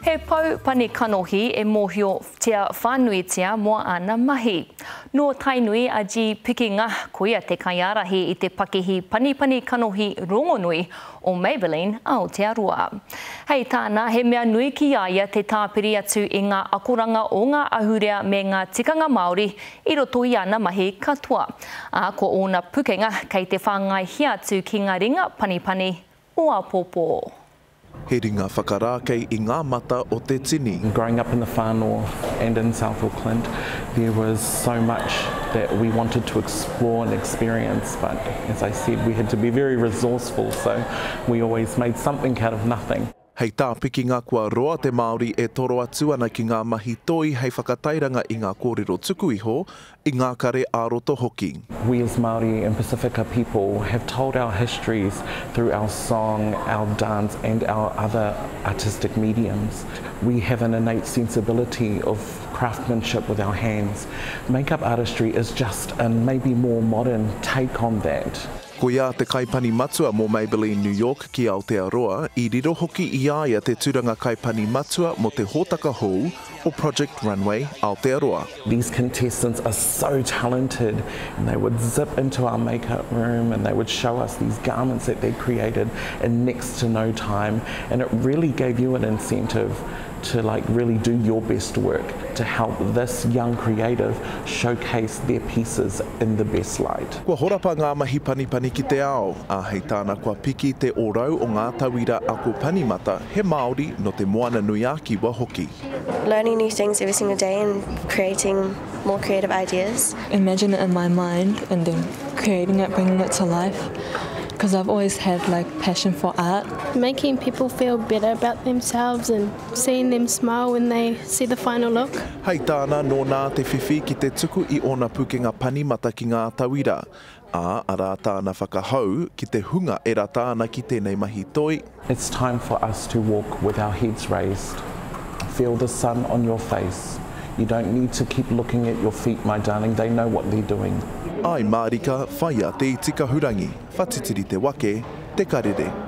He pou pani kanohi e mōhiotia whānuitia mō āna mahi. Nō Tainui a G Pikinga, koia te kaiārahi i te pakihi panipani kanohi rongonui o Maybelline Aotearoa. Hei tāna, he mea nui ki a ia te tāpiri atu i ngā akoranga o ngā ahurea me ngā tikanga Māori i roto i ana mahi katoa, ā, ko ōna pukenga kei te whāngaihia atu ki ngā ringa panipani o āpōpō. He ringa whakarākei i ngā mata o te tini. Growing up in the far north and in South Auckland, there was so much that we wanted to explore and experience, but as I said, we had to be very resourceful, so we always made something out of nothing. Hei tā Pikinga kua roa te Māori e toro atu ana ki ngā mahi toi hei whakatairanga i ngā kōrero tuku iho, i ngā kare ā-roto hoki. We as Māori and Pasifika people have told our histories through our song, our dance and our other artistic mediums. We have an innate sensibility of craftsmanship with our hands. Makeup artistry is just a maybe more modern take on that. Koia te kaipani matua mō Maybelline New York ki Aotearoa, i riro hoki i a ia te tūranga kaipani matua mō te hōtaka hou o Project Runway Aotearoa. These contestants are so talented and they would zip into our makeup room and they would show us these garments that they'd created in next to no time and it really gave you an incentive to like really do your best work to help this young creative showcase their pieces in the best light. Kua horapa ngā mahi panipani ki te ao, ā, hei tāna kua piki te ōrau o ngā tauira ako panimata he Māori nō Te Moana-nui-a-Kiwa hoki. Learning new things every single day and creating more creative ideas. Imagine it in my mind and then creating it, bringing it to life because I've always had like passion for art. Making people feel better about themselves and seeing them smile when they see the final look. Hei tāna, nōna te whiwhi ki te tuku i ōna pukenga panimata ki ngā tauira, ā, arā tāna whakahau ki te hunga e rata ana ki tēnei mahi toi. It's time for us to walk with our heads raised. Feel the sun on your face. You don't need to keep looking at your feet, my darling, they know what they're doing. Āe mārika, whaia te iti kahurangi, whatitiri te wake, te karere.